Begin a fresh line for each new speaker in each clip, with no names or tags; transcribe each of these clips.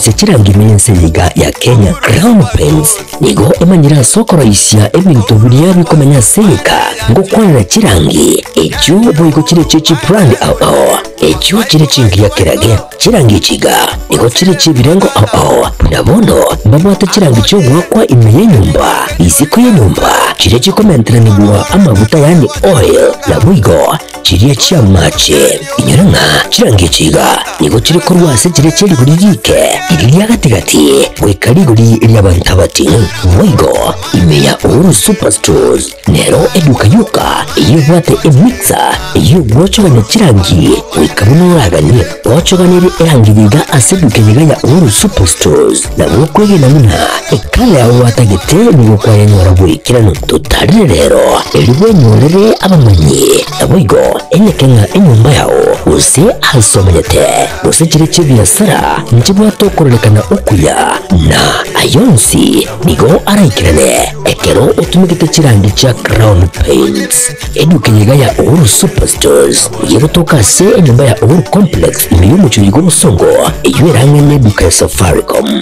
Ase chirangi ime y'ense eyeiga ya Kenya, Crown Paints nigo emanyire ase okoroisia ebinto biria bikomenya ase egeka ngokwanera chirangi echio boigo chire chie chibrand ao ao echio chire chingiya kerage. Chirangi echi iga nigo chire chi'ebirengo ao ao buna bono mbabwate chirangi chi'ogoakwa ime y'enyomba, isiko y'enyomba, chiria chikomenteranigwa amaguta yaani oil, naboigo Chiria chi'amache. Inyora ng'a chirangi echi iga nigo chire korwa ase chiria chie rigori riike, riria ria gati-gati, goika rigori ri'abanto abating'u. Boigo ime ya Uhuru Superstores nero eduka yoka eyio ebwate emixer eyio egwochogania chirangi goika buna oraganie. Gwochoganirie erangi iga ase eduka eye iga ya Uhuru Superstores nabo okwegena buna ekala yao gwatagete nigo kwayenyora boikeranu. Totarire rero erio bwenyorere abamanyi, naboigo enyeke ng'a enyomba yao, gose aase omanyete, gose chiria chi'ebiasara nchibwate okororekana okuya, na ayio onsi nigo araikerane ekero otumegete chirangi chia Crown Paints. Eduka eye iga ya Uhuru Superstores nigo egotoka ase enyomba ya Uhuru Complex ime y'omochie oiga obosongo, eyio erang'e neduka ya Safaricom.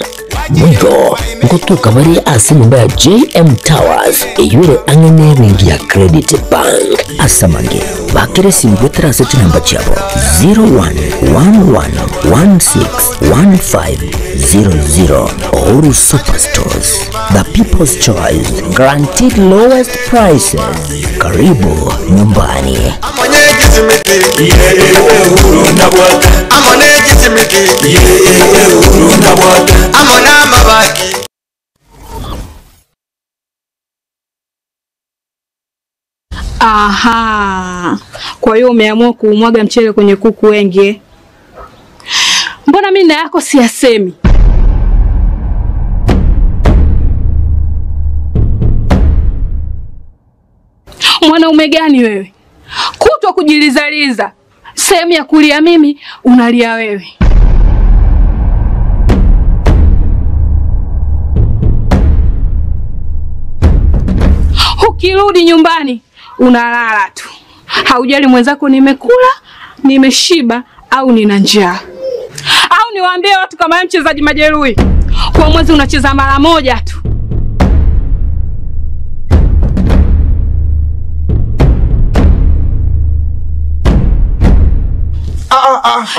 Boigo ngotoka bare ase enyomba ya JM Towers eyio ere ang'e nebenki ya Credit Bank. Ase amange, bakera esimi goetera ase chinamba chiabo 0111161500. Uhuru Superstores, the people's choice, guaranteed lowest prices. Karibu nyumbani.
Aha, kwa hiyo umeamua kuumwaga mchele kwenye kuku wengi eh? Mbona mimi na yako siyasemi? Mwanaume gani wewe? Kutwa kujilizaliza, sehemu ya kulia mimi unalia wewe. Ukirudi nyumbani unalala tu, haujali mwenzako nimekula, nimeshiba au nina njaa. Au niwaambie watu kama wewe mchezaji majeruhi, kwa mwezi unacheza mara moja tu.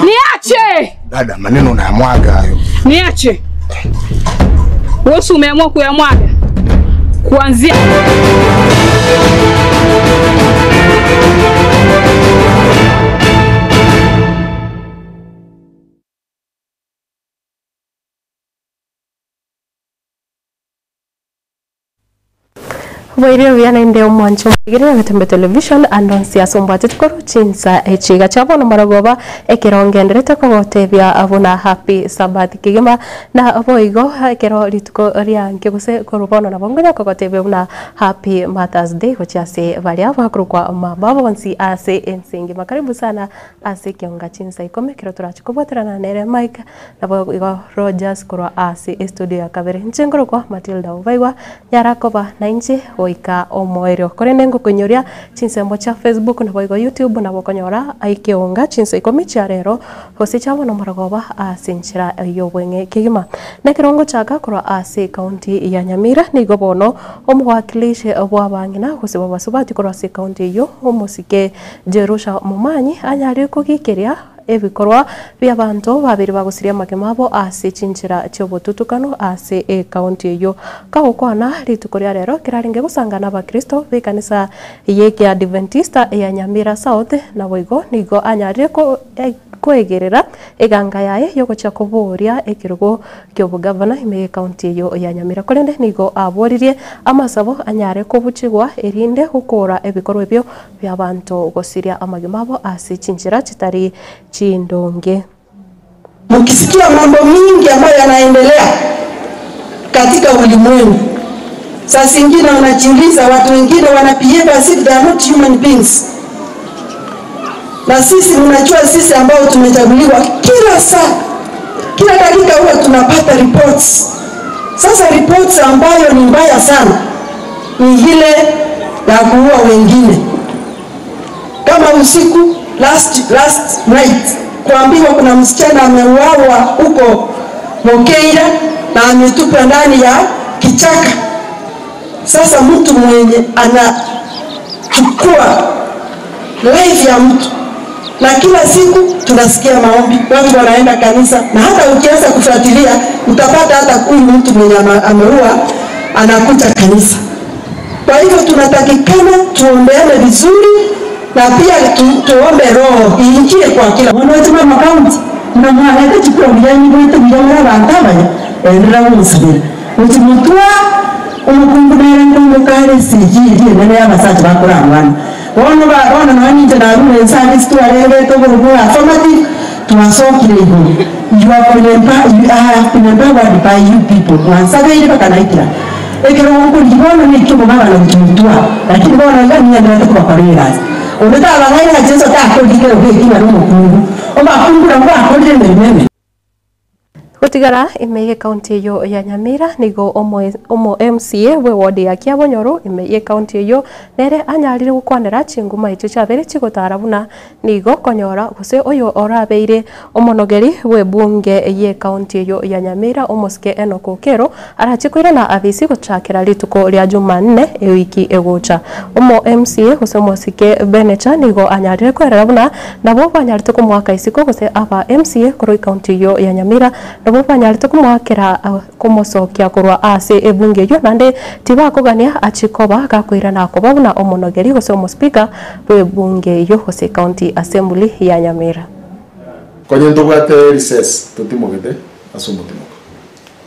Niache!
Dada, maneno unayamwaga hayo.
Niache. Wewe si umeamua kuyamwaga kuanzia
Bwairire buya naende omwancho omwegereri agetembe television ande onsi ase ombwateti korwa chinsa echi iga chia bono marogoba ekero ngenderete kogotebia buna happy Sabbath kegima na boigo ekero rituko rianke gose korwa bono nabo nkonya kogotebia buna happy Mother's Day gochia ase baria bakorokwa mama bonsi ase ense engima. Karibu sana ase ekionga chinsa ikomi ekero torache kobwaterana nere Mike nabo igo Rogers korwa ase estudio ya kabere. Inche nkorokwa Matilda Obaigwa nyara koba na inche goika omoerio. Korende ngokonyoria chinsembo chia Facebook nabo igo YouTube nabo okonyora ekeonga chinsa ikomi chia rero gose chia bono marogoba ase enchera y'obweng'e kegima. Na ekero ngochaka korwa ase ekaunti ya Nyamira nigo bono omowakilishi bwa abang'ina gose bwa abasubati korwa ase ekaunti eyio omosike Jerusha Momanyi anyare kogikeria ebikorwa bia abanto babere bagosiria amagima abo ase chinchera chiobotutukano ase ekaunti eyio. Kagokwana rituko ria rero kerarenge gosangana abakristo b'ekanisa y'ekiadventista ya Nyamira South naboigo nigo anyarire ko koegerera eganga yaye yogochia koboria ekerogo kia obogavana ime y'ekaunti eyo ya Nyamira. Korende nigo aboririe amasabo anyare kobuchigwa erinde gokora ebikorwa ebio bia abanto gosiria amagima abo ase chinchera chitari chindonge.
Mkisikia mambo mingi ambayo yanaendelea katika ulimwengu, saa zingine wanajiuliza, watu wengine wana behave as if they are not human beings. Na sisi mnajua, sisi ambao tumechaguliwa, kila saa, kila dakika huwa tunapata reports. Sasa reports ambayo ni mbaya sana ni ile ya kuua wengine, kama usiku last, last night kuambiwa kuna msichana ameuawa huko Mokeira na ametupwa ndani ya kichaka. Sasa mtu mwenye anachukua life ya mtu, na kila siku tunasikia maombi, watu wanaenda kanisa, na hata ukianza kufuatilia utapata hata huyu mtu mwenye ameua anakuja kanisa. Kwa hivyo tunatakikana tuombeane vizuri na pia tuombe roho iingie kwa kila
mwana makaunti na mwana chikura buyanyi bwete buyamura abantu abaya endera gusubira uti mutwa omukungu nere ndumukare sijiri enene y'abasacha bakora mwana bono ba bono nanyite narure service twarengete oburugu affirmative twasokire iguru. You have been empowered, you have been empowered by you people mwansabeire bakanaitira ekero ngukuri bono nikyo mugabana gututwa lakini bono iga nienderete kubakorera undu tabang'aina Jesu takorire gwikira n'omukungu omakungu nabo bakorire emirimo eme.
Gutigara ime ye kaunti iyo ya Nyamira nigo omo MCA we ward ya Kiabonyoru ime ye kaunti iyo nere anyarire gukwanera chinguma icho chabere chigotara buna nigo konyora gose oyo orabeire omonogeri we bunge ye kaunti iyo ya Nyamira omosike Enock Okero arachikwirana abisi gochakera rituko ria Jumanne ewiki egocha. Omo MCA gose omosike Benecha nigo anyarire kwerera buna nabo banyarite kumwaka isiko gose aba MCA korwa kaunti iyo ya Nyamira nabo banyarite kumwakera kumusokia korwa ase ebunge eyo nande tibakogania achikoba gakwirana koba buna omonogeri gose omospika bw'ebunge eyo gose county assembly ya Nyamira.
Konye ntobwate recess totimogete ase omotimoko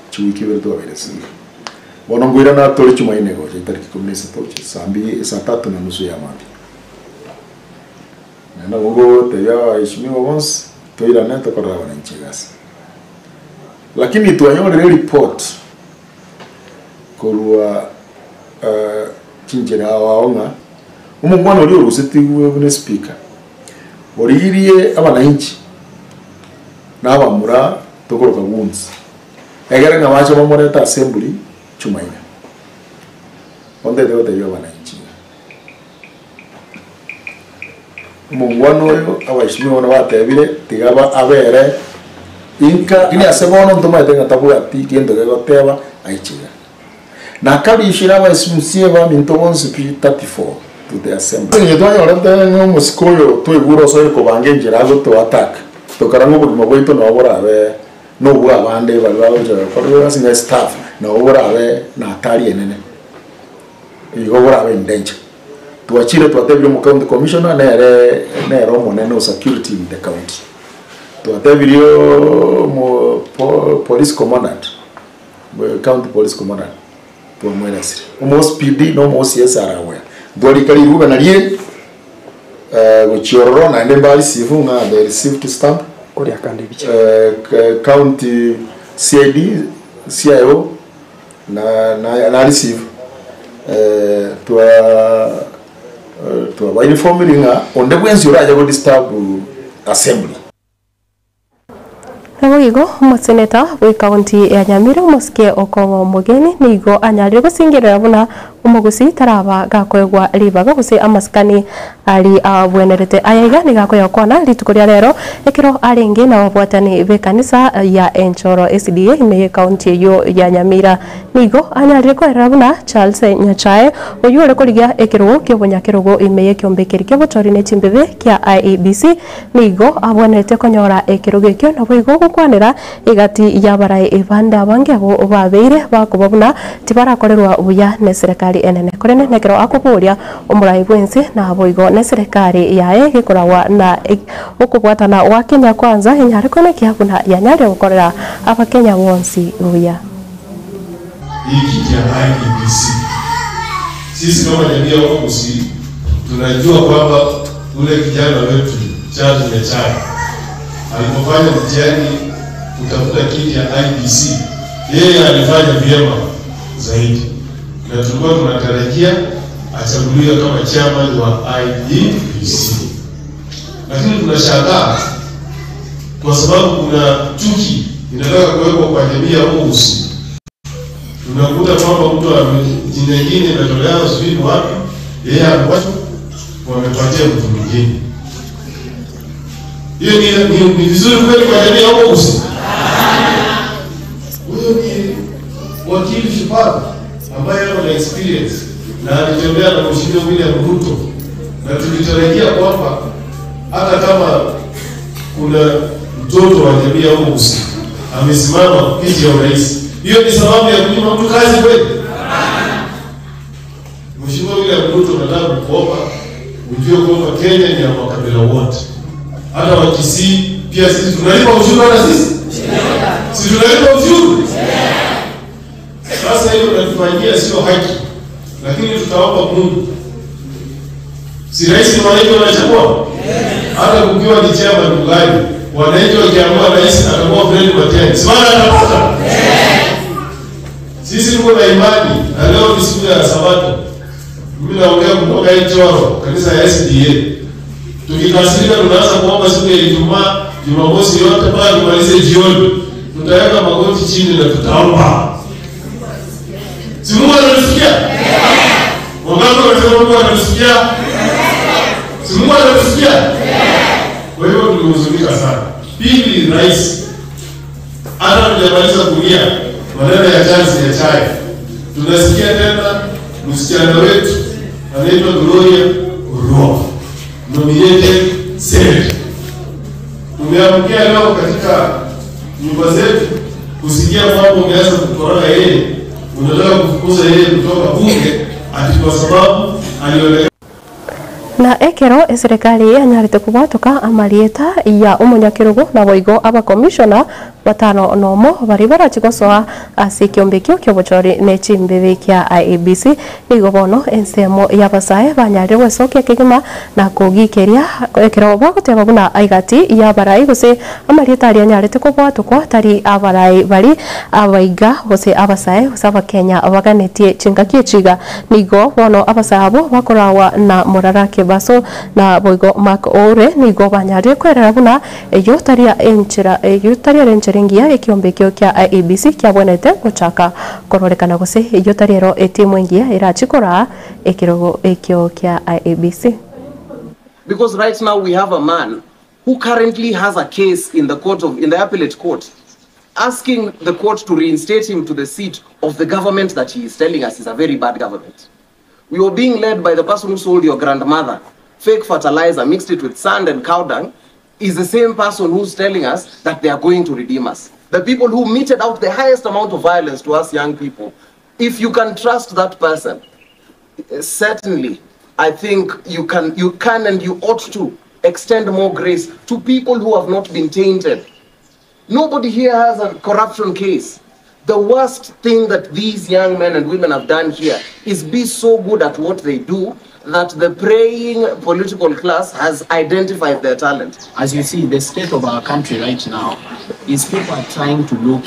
chiwiki ibere twabere siga bono ngwirana tore chumaine gocha itariki 13 saa mbili saa tatu na nusu ya mambi nenda gogotebia abaheshimiwa bonsi toirane tokorera abananchi egasi. Lakini twanyorire report korwa chinchera wao ng'a omongwana oria orusetigwe buna speaker origirie abananchi n'abamura tokoroka wounds egere ng'a bache bamoreta assembly chumaina ondete gotebia abananchi omongwana oyo abaheshimiwa bono batebire tiga abere inka lakini ase bono ntomaete ng'a tabwati gento gegoteba aichiga nakabishira abaesimsie baminto bonsi pi 34 to the assembly. Nye twanyorete ng'a omosike oyo twaigure osoire kobanga enchera agotoa attack tokara ng'a obogima bwaito nabo borabe nobwa abande bari bagocha gokora ase ng'a staff nabo borabe na hatari enene igo borabe in danger. Twachire twatebire omo county commissioner nere nere omonene o security in the county, twatebirie mo police commandant, county police commandant twamweresire omo SPD no omo OCS arawea ntwarikari iruga narie gochiororo naende mbareceive ng'a they received stamp
kuria kandi bicha
county CID CIO na receive twa uniform ng'a onde bwensi oraja go disturb assembly.
Naboigo omoseneta bwe kaunti ya Nyamira omosike Okong'o Omogeni nigo anyarire gosingerera buna omogusi taraba gakoegwa ribaga gose amasikani ari abwenerete ayaiga nigakoya kwana rituko ria rero ekero arenge na babwatani be kanisa ya Enchoro SDA ime ye kaunti eyo ya Nyamira nigo anyarire kwerera buna Charles Nyachae oyu ore korigia ekerogo kiobonyakerogo ime ye kiombekeri kiobochori ne chimbebe kia IEBC nigo abwenerete konyora ekerogo ekio naboigo gokwanera igati yabarai ebande abange abo babeire bakoba buna tibarakorerwa buya ne serikali enene korene nekero akoboria omurai bwense naboigo ne serikali yae gekoragwa na okobwatana wa Kenya Kwanza enyare konekia buna yanyare gokorera abakenya bonsi buya.
Hii kiti ya IEBC, sisi kama jamii ya Wakusi tunajua kwamba ule kijana wetu Charles Nyachae alipofanya mtihani kutafuta kiti ya IEBC, yeye alifanya vyema zaidi, na tulikuwa tunatarajia achaguliwe kama chairman wa IEBC, lakini tunashangaa kwa sababu kuna chuki inataka kuwekwa kwa jamii ya Wakusi. Tunakuta kwamba mtu jina jingine imetolewa sijui ni wapi, yeye amewachwa, wamepatia mtu mwingine. Hiyo ni vizuri kweli kwa jamii ya Wakusi? Wakili Shupavu ambaye ako na experience na alitembea na Mheshimiwa William Ruto, na tulitarajia kwamba hata kama kuna mtoto wa jamii ya Omogusii amesimama kiti ya urais, hiyo ni sababu ya kunyima mtu kazi kweli? Mheshimiwa William Ruto, nataka kukuomba ujue kwamba Kenya ni ya makabila wote, hata Wakisii pia sisi tunalipa ushuru, hata sisi si tunalipa ushuru? Sasa hiyo unatufanyia sio haki, lakini tutaomba Mungu. Si rais ni wananchi wanachagua? Hata kukiwa ni chairman Mughali, wananchi wakiamua rais atakuwa Fred Matiang'i, si maana atapata? Sisi tuko na imani, na leo ni siku ya Sabato. Mimi naongea kutoka Ichoro, kanisa ya SDA. Tukikasirika tunaanza kuomba siku ya Ijumaa, Jumamosi yote mpaka tumalize jioni. Tutaweka magoti chini na tutaomba. Si Mungu anatusikia? Wangapi wanasema Mungu anatusikia? Si Mungu anatusikia? Kwa hiyo tulihuzunika sana. Pili, rais hata tujamaliza kulia maneno ya Charles Nyachae, tunasikia tena msichana wetu anaitwa Gloria Orwa nominated senator. Tumeamkia leo katika nyumba zetu kusikia kwamba umeanza kukoroga yeye, unataka kufukuza yeye kutoka bunge ati kwa sababu alionekana
Na ekero eserikali yanyarete kubwatoka amarieta ya omonyakerogo na boigo abakomishona batano nomo bari barachigosoa ase ekiombe ekio kia obochori na echimbebe kia IEBC nigo bono ensemo ya abasae banyarire gwesokia kegima na kogikeria ekero bagoteba buna aigati ya abarai gose amarieta aria anyarete kobwatokwa tari abarai bari abaiga gose abasae gose abakenya baganetie chingaki echiga nigo bono abasae abo bakorawa na Morara Kebaso na boigo Mark Ore nigo banyarire kwerera buna eyo tari enchera eyo tari enchera engiya ekiombe ekio kia IEBC kiabwenete gochaka kororekana gose eyo tari ero etimu engiya erachikora ekirogo ekio kia IEBC.
Because right now we have a man who currently has a case in the court of in the appellate court, asking the court to reinstate him to the seat of the government that he is telling us is a very bad government. We were being led by the person who sold your grandmother fake fertilizer, mixed it with sand and cow dung, is the same person who's telling us that they are going to redeem us. The people who meted out the highest amount of violence to us young people. If you can trust that person, certainly, I think you can and you ought to extend more grace to people who have not been tainted. Nobody here has a corruption case. The worst thing that these young men and women have done here is be so good at what they do that the preying political class has identified their talent.
As you see, the state of our country right now is people are trying to look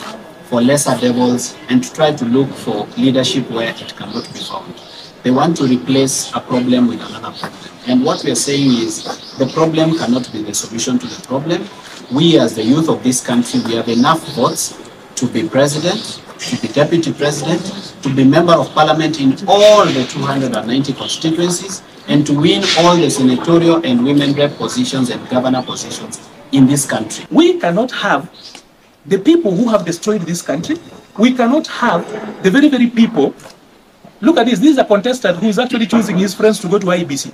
for lesser devils and to try to look for leadership where it cannot be found. They want to replace a problem with another problem. And what we are saying is the problem cannot be the solution to the problem. We as the youth of this country, we have enough votes to be president, to be deputy president, to be member of parliament in all the 290 constituencies, and to win all the senatorial and women rep positions and governor positions in this country.
We cannot have the people who have destroyed this country. We cannot have the very, very people. Look at this. This is a contestant who is actually choosing his friends to go to IEBC.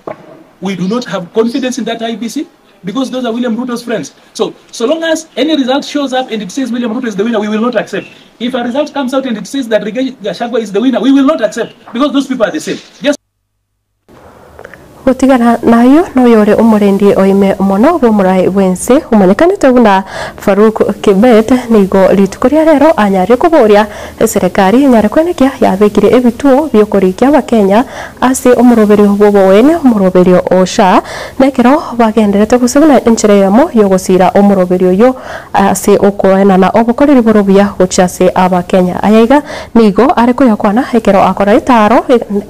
We do not have confidence in that IEBC because those are William Ruto's friends. So long as any result shows up and it says William Ruto is the winner, we will not accept. If a result comes out and it says that Rigathi Gachagua is the winner, we will not accept because those people are the same. Just
Gotigana nayo noyore omorendi oime mono bw'omorai bwense omanyekanete buna Farouk Kibet nigo rituko ria rero anyare koboria eserekari enyare kwenekia yabekire ebituo biokorikia abakenya ase omoroberio bw'oboene omoroberio osha nekero bagenderete gose buna enchera eyemo yogosira omoroberio oyo ase okoenana obokoreri borobuya gochia ase abakenya ayaiga nigo are koyakwana ekero akora etaro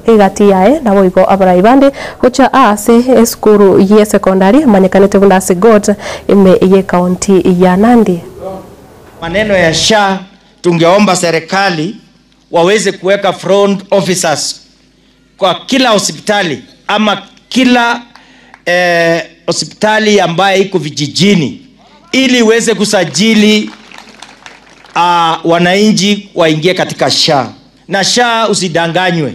egati yaye nabo igo abarai bande gochia ase esukuru ye secondary manyekanete buna ase God ime ye county ya Nandi.
Maneno ya SHA tungeomba serikali waweze kuweka front officers kwa kila hospitali ama kila hospitali ambaye iko vijijini ili iweze kusajili Wananchi waingie katika SHA na SHA usidanganywe,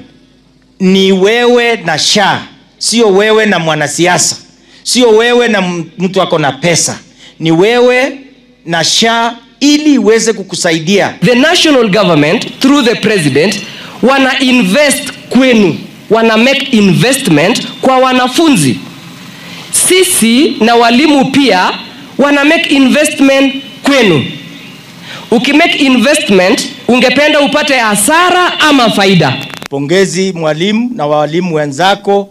ni wewe na SHA, sio wewe na mwanasiasa, sio wewe na mtu ako na pesa, ni wewe na SHA ili iweze kukusaidia.
The national government through the president wana invest kwenu, wana make investment kwa wanafunzi. Sisi na walimu pia wana make investment kwenu. Ukimake investment, ungependa upate hasara ama faida?
Pongezi mwalimu na walimu wenzako,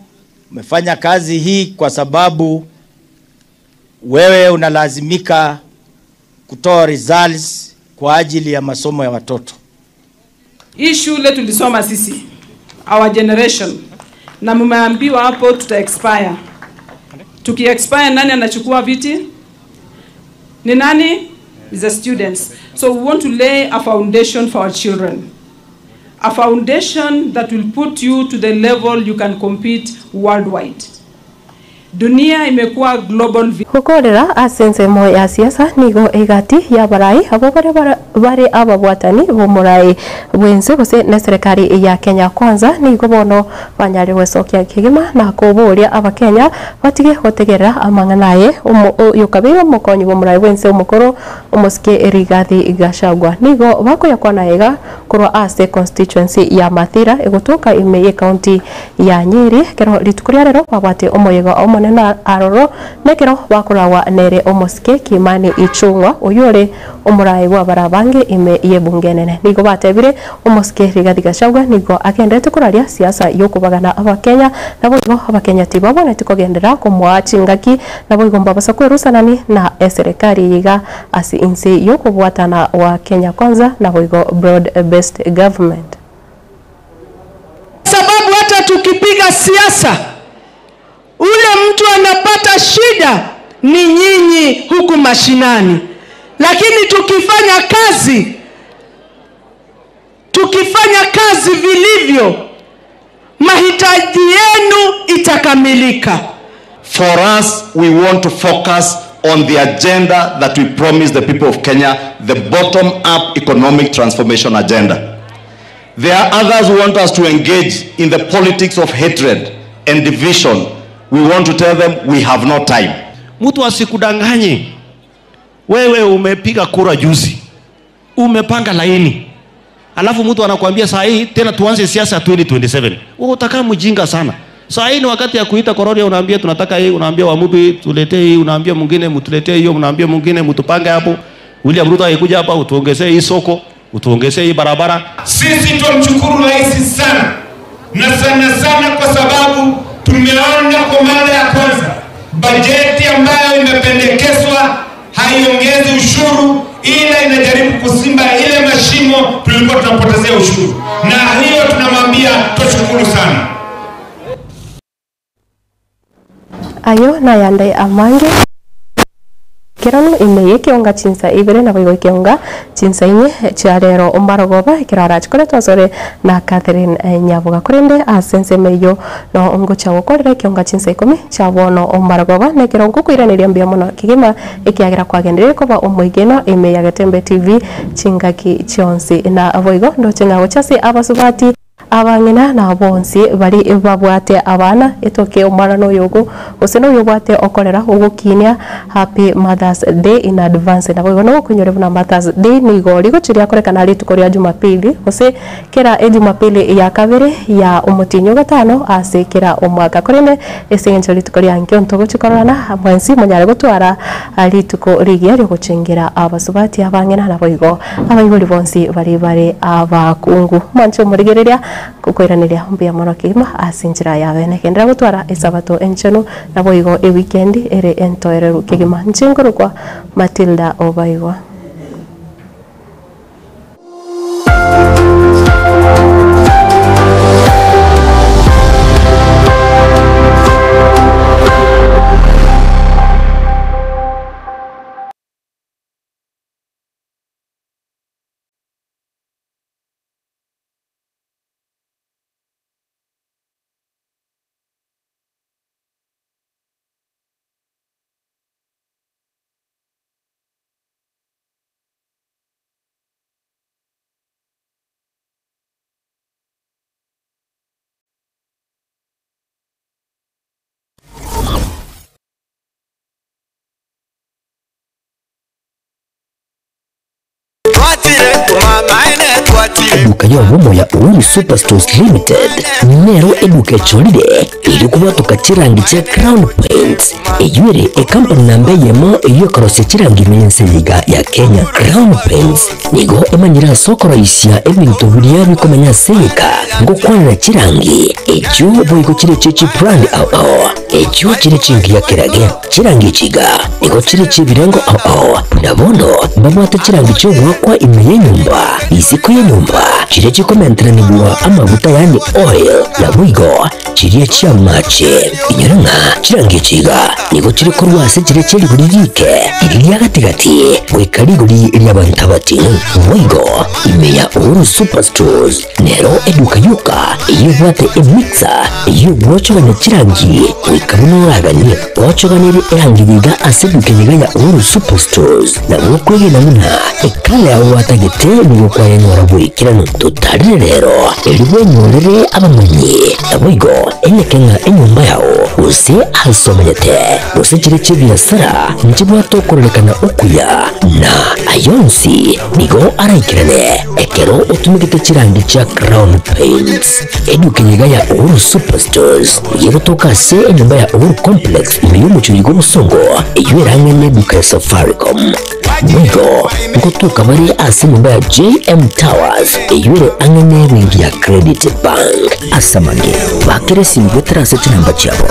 umefanya kazi hii kwa sababu wewe unalazimika kutoa results kwa ajili ya masomo ya watoto.
Hii shule tulisoma sisi, our generation, na mmeambiwa hapo tuta expire. Tuki expire, nani anachukua viti? Ni nani? Is the students. So we want to lay a foundation for our children. A foundation that will put you to the level you can compete worldwide. Dunia imekuwa global.
Gukorera ase ensemo ya siasa nigo egati ya barai abo bare bare ababwatani bomorai bwense gose na serikali ya Kenya Kwanza nigo bono banyare gwecokia kigima na kuburia abakenya batige gotegerera amang'ana yokabira omokonyi bomorai bwense omokoro omosike Rigathi Gachagua nigo bakoyakwana ega korwa ase constituency ya Mathira egotoka ime ye county ya Nyeri kero rituko ria rero babwate omoyega omonene aroro nekero bakoragwa nere omosike Kimani Ichung'wa oyore omorai bwa barabange ime ye bunge nene nigo batebire omosike Rigathi Gachagua nigo agendete koraria siasa yokubagana abakenya nabo igo abakenya tibabonete kogendera komoa chingaki nabo igo mbabasa kwerusanani na eserikali yiga ase inse yokobwatana wa Kenya Kwanza nabo igo broad based government.
Sababu hata tukipiga siasa ule mtu anapata shida ni nyinyi huku mashinani, lakini tukifanya kazi vilivyo, mahitaji yenu itakamilika.
For us, we want to focus on the agenda that we promised the people of Kenya, the bottom-up economic transformation agenda. There are others who want us to engage in the politics of hatred and division. We want to tell them we have no time.
Mtu asikudanganye. Wewe umepiga kura juzi, umepanga laini, alafu mtu anakuambia saa hii tena tuanze siasa 2027. Wewe utakaa mjinga sana. Saa hii ni wakati ya kuita kororia, unaambia tunataka hii, unaambia Wamubi tuletee hii, unaambia mwingine mtuletee hiyo, unaambia mwingine mtupange hapo. William Ruto akikuja hapa utuongezee hii soko, utuongezee hii barabara.
Sisi tumshukuru rais sana na sana sana kwa sababu tumeona kwa mara ya kwanza bajeti ambayo imependekezwa haiongezi ushuru, ila inajaribu kusimba ile mashimo tulikuwa tunapotezea ushuru, na hiyo tunamwambia tushukuru sana.
Ayo na yande amange kirano ime yekionga chinsa ibere na boigo ikionga chinsa inye chiarero ombarogoba ikirara chikore twasore na Catherine Nyabuga kurende asense meyo no ongocha gokorera ikionga chinsa 10 chabono ombarogoba nekero ngukuiraneria mbia mono kigima ikiagira kwagenderere koba omoigeno ime ya Getembe TV chingaki chionsi na boigo ndoche ng'ago chase abasubati abang'ina na bonsi bari babwate abana etoke omwana noyogo gose noyobwate okorera ogokinia happy Mother's Day in advance na boigo nogokunyore buna Mother's Day nigo rigochiria korekana rituko ria Jumapili gose kera ejumapili ya kabere ya omotinyo gatano ase kera omwaka korene ese rituko ria nkio ntogochikorana mwensi monyare gotwara rituko rigia riogochengera abasubati abang'ina na boigo abaibori bonsi bari bare abakungu mwancho morigereria kukwiraniria mbia mono kigima ase enchera ya bene kendera gotwara esabato enchenu nabo igo e weekend ere entoereru kigima nchinguru kwa Matilda Obaigwa.
Eduka y'obomo ya Uhuru Superstores Limited nero eduka echorire erio kobwatoka chirangi chia Crown Paints eywo ere ekampani namba eyemo eywo ekorosia chirangi ime y'ense eye iga ya Kenya. Crown Paints nigo emanyire ase okoroisia ebinto biria bikomenya ase egeka ngokwanera chirangi echio boigo chire chie chibrand ao ao echio chire chingiya kerage. Chirangi echi iga nigo chire chi'ebirengo ao ao, buna bono mbabwate chirangi chi'ogoakwa ime y'enyomba, isiko y'enyomba, chiria chikomenteranigwa amaguta yaani oil, naboigo chiria chi'amache. Inyora ng'a chirangi echi iga nigo chire korwa ase chiria chie rigori riike, riria ria gati-gati, goika rigori ri'abanto abating'u. Boigo ime ya Uhuru Superstores Nero eduka yoka eyio ebwate emixer eyio egwochogania chirangi goika buna oraganie. Gwochoganirie erangi iga ase eduka eye iga ya Uhuru Superstores nabo okwegena buna ekala yao gwatagete nigo kwayenyora boikeranu. Totarire rero erio bwenyorere abamanyi naboigo enyeke ng'a enyomba yao gose ase omanyete gose chire chi'ebiasara nchibwate okororekana okuya na ayonsi nigo araikerane. Ekero otumegete chirangi chia Crown Paints, eduka eye iga ya Uhuru Superstores nigo egotoka ase enyomba ya Uhuru Complex ime y'omochie oyo bw'obosongo eyio erang'ane eduka ya Safaricom. Boigo ngotoka bare ase enyomba ya JM Towers eyio ere ang'e n'ebenki ya Credit Bank. Ase amange, bakera esimi goetera ase chinamba chiabo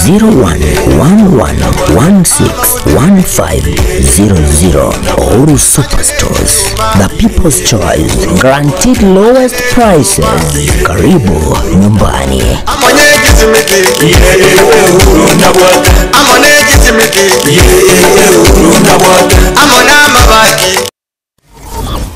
0111161500. Uhuru Superstores, the people's choice, guaranteed lowest prices. Karibu nyumbani.